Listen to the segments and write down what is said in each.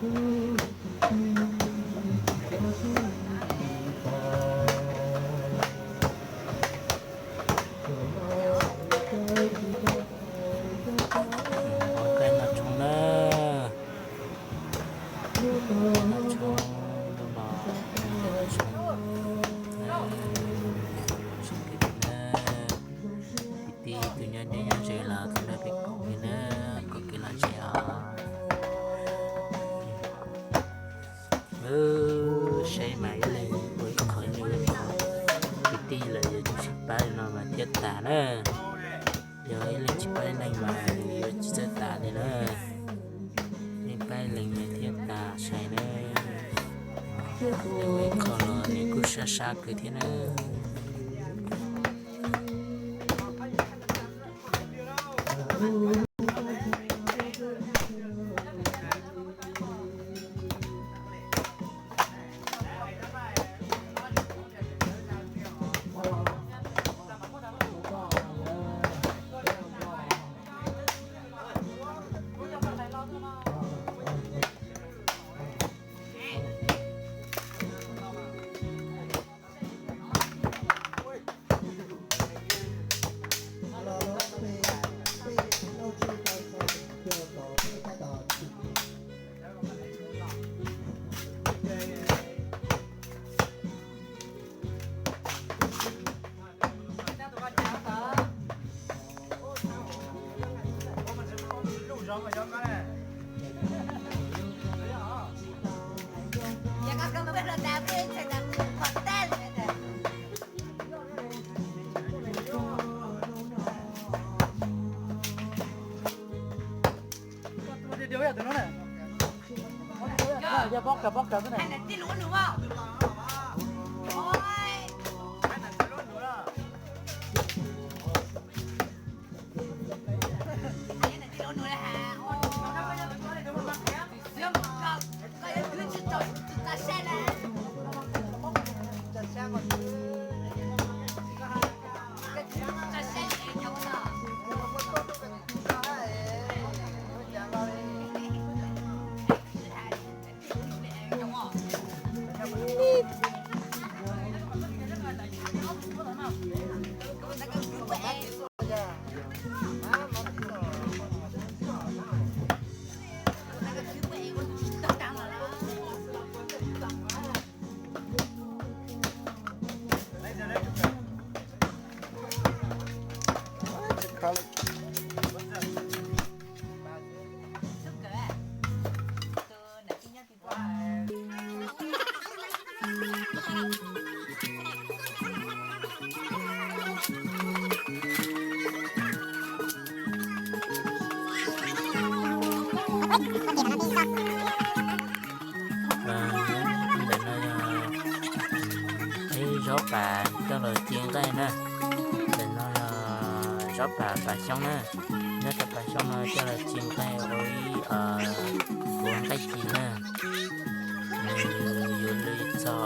Ua teb noj tshoob na. Noj tshoob los, tshoob, kwv tij tus nyob deb nyob ze los tuaj nrog peb koom li na, koom kev lom zem os. Saib mas ib leeg ua ib qho nyuj, kwv tij lawm yog tsis pab li no mas thiaj tas na. Yog ib leeg tsis pab ib leeg mas yuav tsis txawj tas li na. Nej pab ib leeg mas thiaj tas sai na. Nws ua ib qho los nws kuj sab sab kawg thiab na. Ntawm no yog ib zaub pas coj los ci nqaij na. Ntawm no yog zaub pas pas xyoob na. Nyob rau pas xyoob no coj los ci nqaij ua ib, ua nqaij ci na. Nws yuav li txog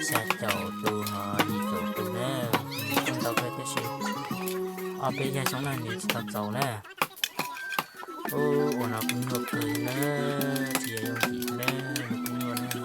xya caum tus ho yim caum tus na. Nws kuj ntau kawg tab sis ob peb yag xyoob no nws tsis tau txaus na. Ub, ua no kuj nyuaj kawg na, tsis yog yooj yim na, nws kuj nyuaj na.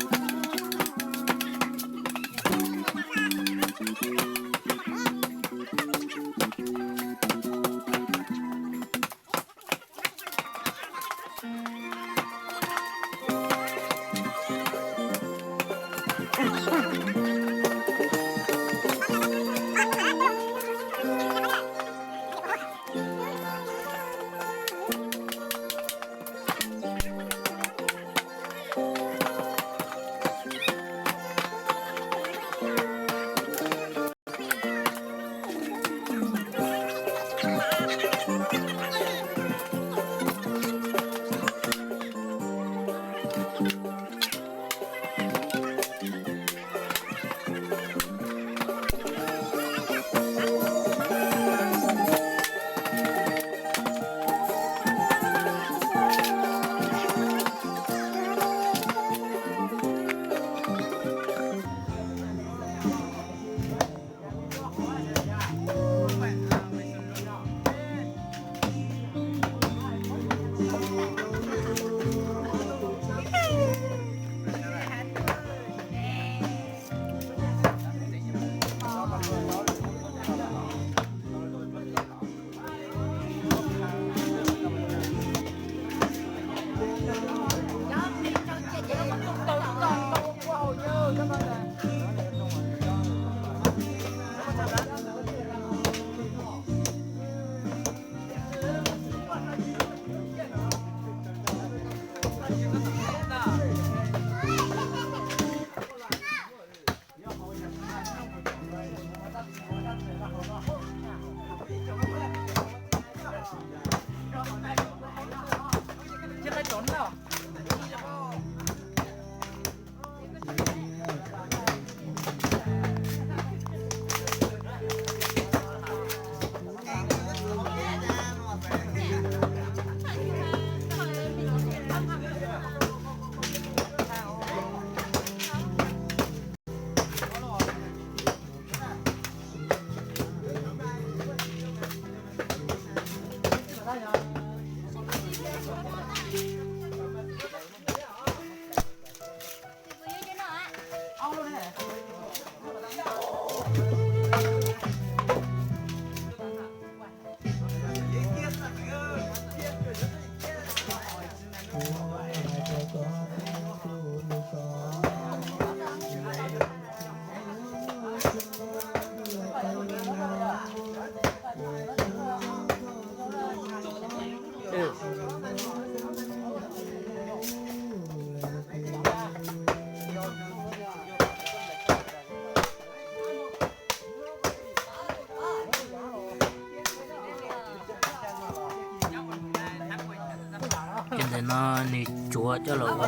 Ces ntawm no nws tsuav coj los ua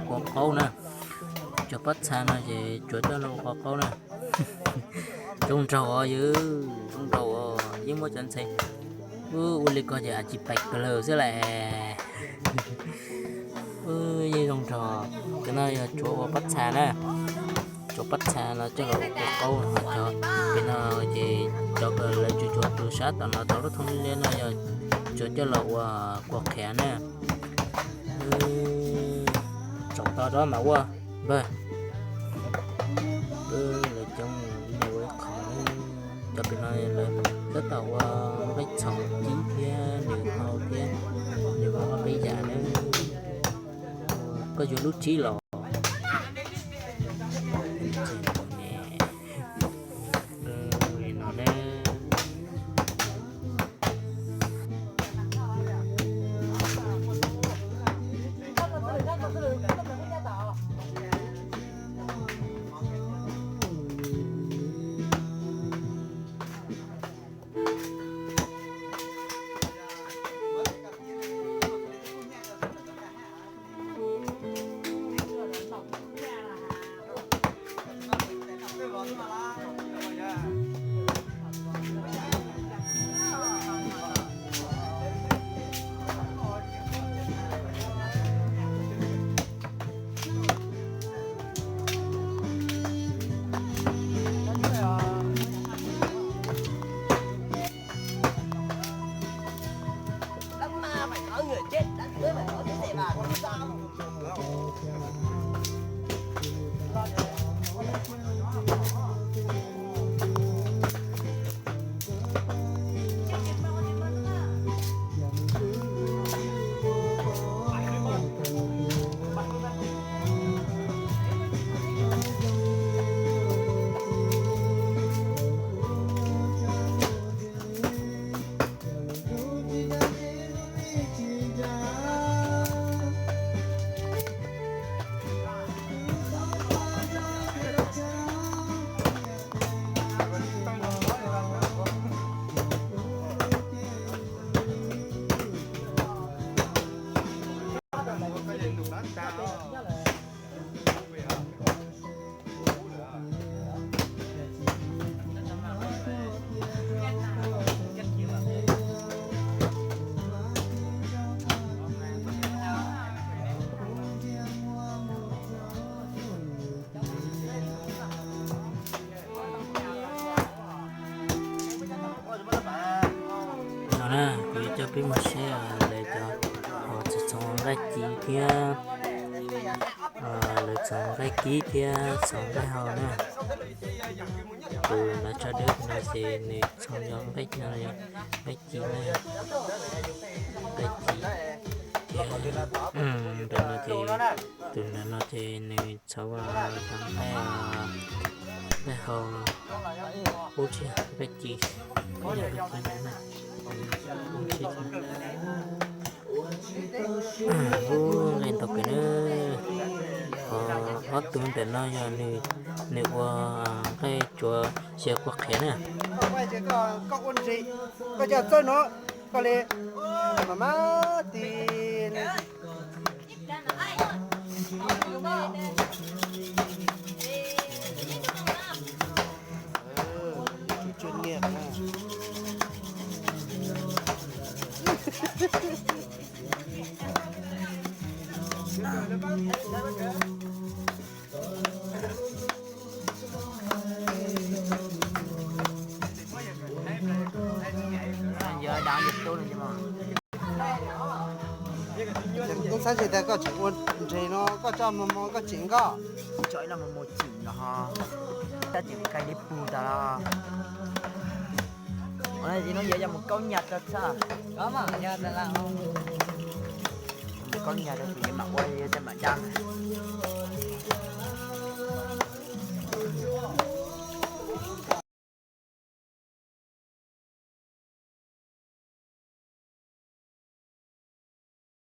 kua qaub na. Cov pob txha no ces tsuav coj los ua kua qaub na. Zoo nraug os yawg, zoo nraug os, yeej muab cov ntxhais ua li ko ces a tsis pais kawg lawm xwb las. Yeej zoo nraug. Cov no yog tsuav ua pob txha na. Tsuav pob txha no coj los ua kua qaub, ho cov pem no ces cov uas lawv tsuav tsuav tus sab tom no tau lub thoob liab no yog tsuav coj los ua kua qhiav na. Tsaus tau rov mam ua npawg. Lawv coob, ib leeg ua ib qho. Cov pem no lawv tab tom ua nqaij txhoov kib thiab nws hau thiab nws muaj ob peb yam na. Koj yuav lub tsib los? Li no na. No na, kuv yuav coj peb mus saib lawv cov uas txhoov nqaij ci thiab, lawv txhoov nqaij kib thiab txhoov nqaij hau na. Tus lav tsho dawb no ces nws txhoov yog nqaij, nqaij ci na, nqaij ci thiab. Ntawm no ces, tus ntawm no ces nws txhoov cov nqaij, nqaij hau, ub tsis yog nqaij ci, nqaij ci na, ub nqaij ntau kawg na. Ho ob tug ntawm no yog nws ua nqaij tsuav xyaw kua qhiav na. Koj ua ntsis, koj coj txawj no, koj li mam mab tis, Yog dab yog tub no ces mas. Kuv xav tsis tas koj tseem ua nres no, koj tso mos mos koj tseem nkoj. Tso ib lo mos mos tseem los ho. Tab tseem kais li pug tas los. Ua no ces no yuav yog mus kaub nyas rau txhaj. Mus kaub nyas rau ces yuav mam ua yuav mam da.